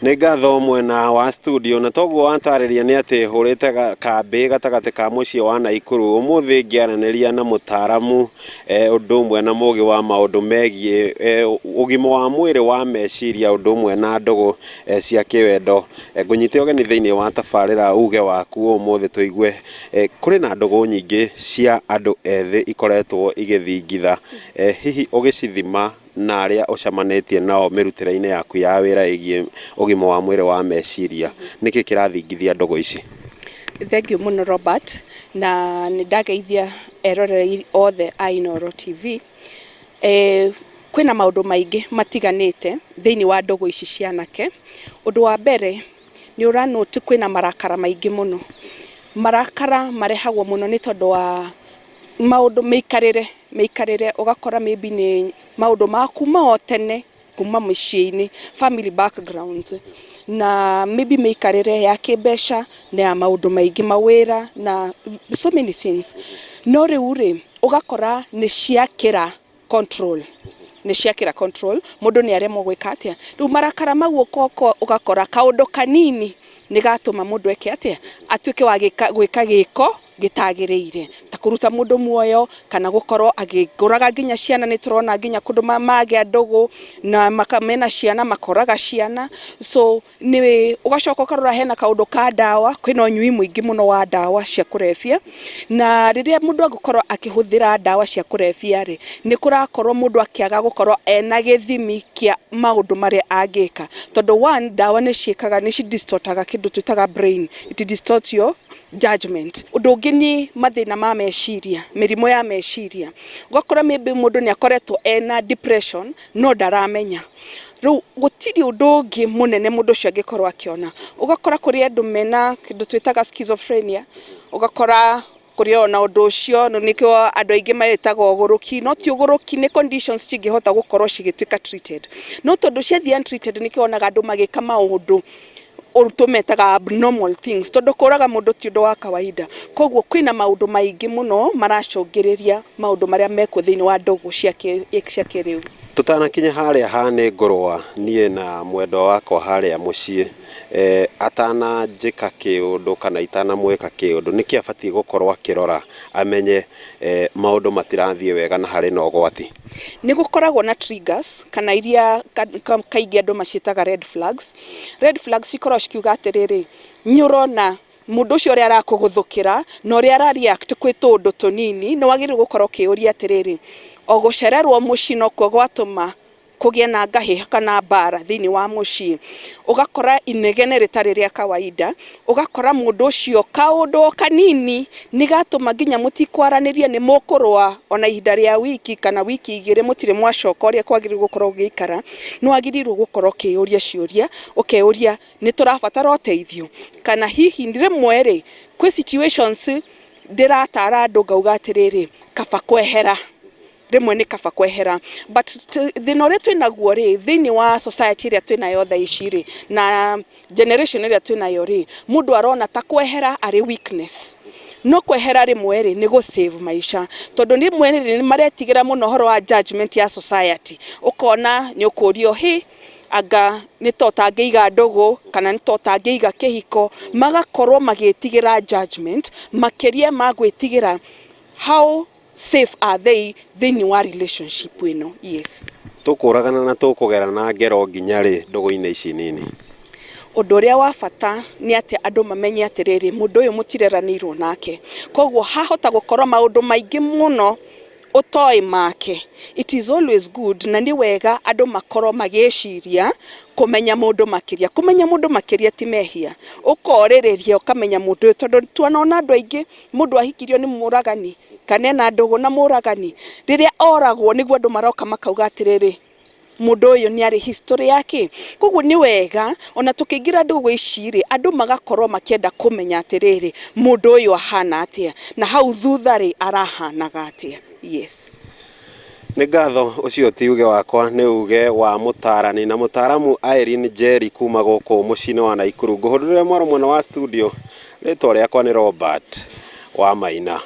Nĩ ngatho mwena wa studio na toguo watarĩria nĩ atĩ hũrĩte kambĩ gatagatĩ ka mũciĩ wa Naikuru ũmũthĩ ngĩaranĩria na mũtaramu ũndũ ũmwe na mũgĩ wa maũndũ megiĩ ũgima wa mwĩrĩ wa meciria ũndũ ũmwe na ndũgũ cia kĩwendo. Ngũnyite ũgeni thĩinĩ wa tabarĩra uge waku ũmũthĩ tũigue kũrĩ na ndũgũ nyingĩ cia andũ ethĩ ikoretwo igĩthingitha. Hihi ũgĩcithima na arĩa ũcemanĩtie nao mĩrutĩre-inĩ yaku ya wĩra ĩgiĩ ũgima wa mwĩrĩ wa meciria, nĩkĩ kĩrathingithia ndũgũ ici? Thengiũ mũno Robert, na nĩ ndageithia eroreri othe a Inooro TV. Kwĩna maũndũ maingĩ matiganĩte thĩinĩ wa ndũgũ ici cia anake. Ũndũ wa mbere nĩ ũra note kwĩna marakara maingĩ mũno. Marakara marehagwo mũno nĩ tondũ wa maũndũ mĩikarĩre, mĩikarĩre ũgakora maybe nĩ maũndũ ma kuma o tene kuma mĩciĩ-inĩ, family backgrounds, na maybe mĩikarĩre ya kĩmbeca na ya maũndũ maingĩ mawĩra na so many things. No rĩu rĩ, ũgakora nĩ ciakĩra control, nĩ ciakĩra control, mũndũ nĩ aremwo gwĩka atĩa. Rĩu marakara mau ũgakora kaũndũ kanini nĩ gatũma mũndũ eke atĩa, atuĩke wa gwĩka gĩko gĩtagĩrĩire, ta kũruta mũndũ muoyo kana gũkorwo agĩkũraga nginya ciana. Nĩ tũrona nginya kũndũ magĩa ndũgũ na mena ciana makoraga ciana. So nĩ ũgacoka ũkarora hena kaũndũ ka ndawa, kwĩna ũnyui mũingĩ mũno wa ndawa cia kũrebia, na rĩrĩa mũndũ angĩkorwo akĩhũthĩra ndawa cia kũrebia rĩ, nĩ kũrakorwo mũndũ akĩaga gũkorwo ena gĩthimi kĩa maũndũ marĩa angĩka, tondũ one, ndawa nĩ ciĩkaga, nĩ ci distortaga kĩndũ twĩtaga brain, it distorts your judgment. Ũndũ ũngĩ nĩ mathĩna ma meciria, mĩrimũ ya meciria, ũgakora maybe mũndũ nĩ akoretwo ena depression no ndaramenya. Rĩu gũtirĩ ũndũ ũngĩ mũnene mũndũ ũcio angĩkorwo akĩona. Ũgakora kũrĩ andũ mena kĩndũ twĩtaga schizophrenia, ũgakora kũrĩ ona ũndũ ũcio nĩkĩo andũ aingĩ metaga ũgũrũki, no ti ũgũrũki, nĩ conditions cingĩhota gũkorwo cigĩtuĩka treated, no tondũ ciathiĩ untreated nĩkĩo wonaga andũ magĩka maũndũ tũmetaga abnormal things, tondũ kũraga mũndũ ti ũndũ wa kawaida. Koguo kwĩna maũndũ maingĩ mũno maracũngĩrĩria maũndũ marĩa mekuo thĩinĩ wa ndũgũ cia kĩrĩu. Tũtanakinya harĩa ha nĩ ngũrũa niĩ na mwendwa wakwa harĩa mũciĩ, atananjĩka kĩũndũ kana itanamwĩka kĩũndũ, nĩkĩ abatiĩ gũkorwo akĩrora amenye maũndũ matirathiĩ wega na harĩ na ũgwati? Nĩ gũkoragwo na triggers kana iria kaingĩ andũ maciĩtaga red flags. Red flags cikoragwo cikiuga atĩrĩrĩ, nĩ ũrona mũndũ ũcio ũrĩa arakũgũthũkĩra na ũrĩa ara react kwĩ tũũndũ tũnini, nĩ wagĩrĩirwo gũkorwo ũkĩũria atĩrĩrĩ, o gũcererwo mũciĩ nokuo gwatũma kũgĩe na ngahĩha kana mbara thĩinĩ wa mũciĩ. Ũgakora inegene rĩtarĩ rĩa kawaida, ũgakora mũndũ ũcio kaũndũ o kanini nĩ gatũma nginya mũtikwaranĩria, nĩ mũkũrũa ona ihinda rĩa wiki kana wiki 2 mũtirĩ mwacoka ũrĩa kwagĩrĩirwo gũkorwo ũgĩikara. Nĩ wagĩrĩirwo gũkorwo ũkĩyũria ciũria, ũkeyũria nĩ tũrabatara ũteithio, kana hihi rĩmwe rĩ, kwĩ situations ndĩratara andũ ngauga atĩrĩrĩ, kaba kwehera, rĩmwe nĩ kaba kwehera. But thĩna ũrĩa twĩnaguo rĩ, thĩinĩ wa society ĩrĩa twĩnayo thaa ici rĩ, na generation ĩrĩa twĩnayo rĩ, mũndũ arona ta kwehera arĩ weakness, no kwehera rĩmwe rĩ, nĩ gũ save maisha, tondũ rĩmwe rĩ, nĩ maretigĩra mũno ũhoro wa judgment ya society. Ũkona nĩ ũkũrio hĩ anga nĩ ta ũtangĩiga ndũgũ kana nĩ ta ũtangĩiga kĩhiko, magakorwo magĩtigĩra judgment makĩria ma gwĩtigĩra how safe are they thĩinĩ wa relationship ĩno, yes. Tũkũragana na tũkũgerana ngero nginya rĩ ndũgũ-inĩ ici nini? Ũndũ ũrĩa wa bata nĩ atĩ andũ mamenye atĩrĩrĩ, mũndũ ũyũ mũtireranĩirwo nake, koguo hahota gũkorwo maũndũ maingĩ mũno ũtoĩ make. It is always good na nĩ wega andũ makorwo magĩciria kũmenya mũndũ makĩria. Kũmenya mũndũ makĩria ti mehia, ũkorĩrĩria ũkamenya mũndũ ũyũ, tondũ tuonona andũ aingĩ mũndũ ahikirio nĩ mũragani kana ena ndũgũ na mũragani, rĩrĩa oragwo nĩguo andũ maroka makauga atĩrĩrĩ, mũndũ ũyũ nĩ arĩ history yake. Koguo nĩ wega ona tũkĩingĩra ndũgũ ici rĩ, andũ magakorwo makĩenda kũmenya atĩrĩrĩ, mũndũ ũyũ ahana atĩa na hau thutha rĩ, arahanaga atĩa, yes. Nĩ ngatho. Ũcio ti uge wakwa, nĩ uge wa mũtarani na mũtaramu Irene Njeri kuma gũkũ mũciĩ-inĩ wa Naikuru. Ngũhũndũrĩre mwaro mwena wa studio, rĩtwa rĩakwa nĩ Robert wa Maina.